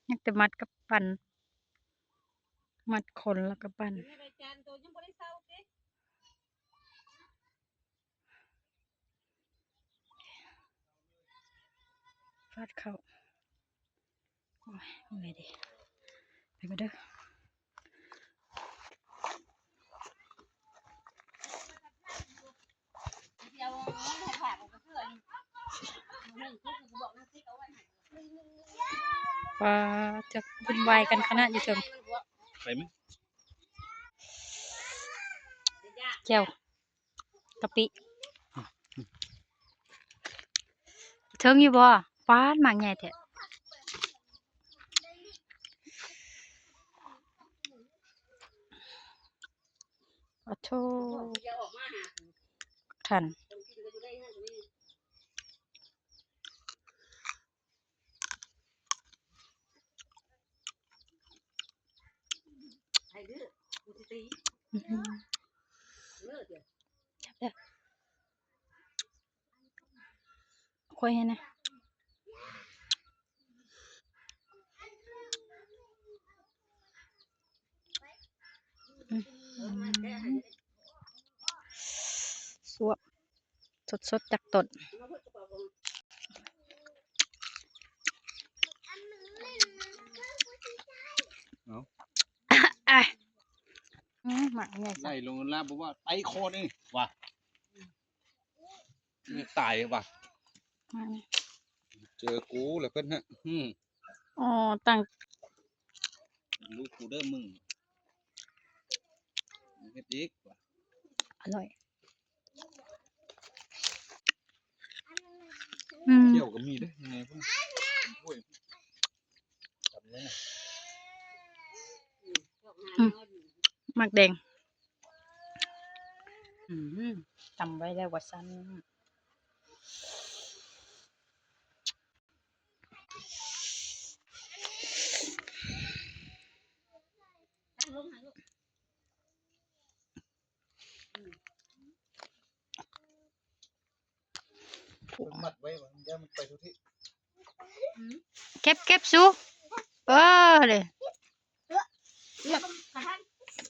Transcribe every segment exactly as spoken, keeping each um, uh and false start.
ยังแต่มัดกับปั่น มัดขนแล้วก็ปั่น ฟาดเข้า โอ้ย เมื่อยดิ ไปกันเด้อ ปาด จะวุ่นวายกันขนาดอยู่เถิง ไปไหม แจ่ว กะปิ เถิงอยู่บ่ ปาด หมากใหญ่แท้ ขอโทษ ทัน อื้อหือ จับแล้ว ค่อยให้นะ อื้อหือ สวบ สดๆ จากต้น เอา อ่ะ อืม หมากใหญ่สั ไล่ ส ลงลาบบอกว่า ไปโคตรนี่ว่ะ นี่ตายว่ะ มานี่ เจอกูแล้วเพิ่นฮะ อืม อ๋อ ตั้ง รู้กูเด้อมึง เฮ็ดอีกว่ะ อร่อย อืม เที่ยวก็มีเด้อ ยังไงพวกนี้ โอ้ย จับเลยนะ อืม หมากแดง อืม ตำไว้แล้วว่าซั่น มัดไว้ มันย่ามันไปทุกที่ เก็บ เก็บสู เออ เลย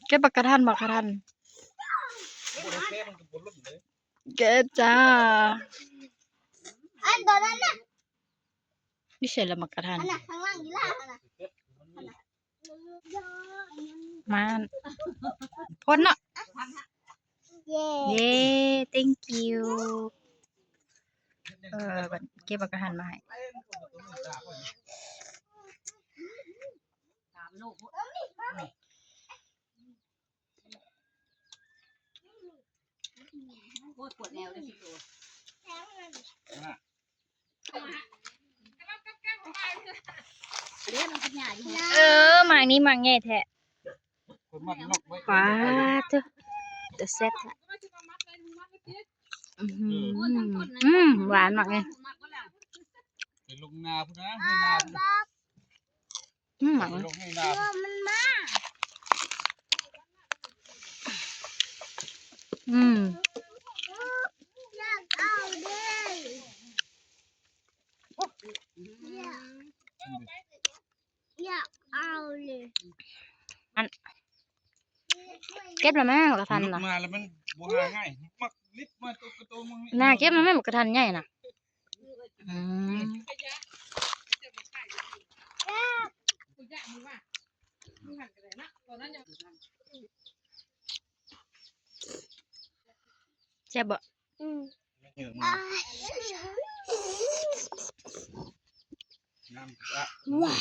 เก็บบักกะทัน บักกะทัน บ่ได้แค่มันก็บ่ล่นเลย เก็บจ้า อันตอนนั้นน่ะ นี่ใส่ละบักกะทัน อันน่ะ ข้างล่างนี่ล่ะ อันน่ะ มา พ่นเนาะ เย้ เย้ thank you เออ เก็บบักกะทันมาให้ สามลูก โอ้ย ปวดแนวเลยพี่ตูน เลี้ยงมันเป็นใหญ่อยู่ เออ หมากนี้หมากใหญ่แท้ คนมัดนกไว้ ปาดเถอะ แต่แซ่บแท้ อื้อหือ อืม หวานมากเลย ไปลงนาพุ้นนะ ให้นาพุ้นนะ อืม ไปลงให้นาพุ้น มันมา อืม อยากเอาเด้ อยาก อยากเอาเลย อัน เก็บแล้วแม่ บักกะทันน่ะ มาแล้วมันบ่หาง่าย มักลิบมาตัวกระโตมึงนี่ น่าเก็บแล้วแม่ บักกะทันใหญ่น่ะ อืม แซ่บบ่ อืม น้ำอ่ะ ว้า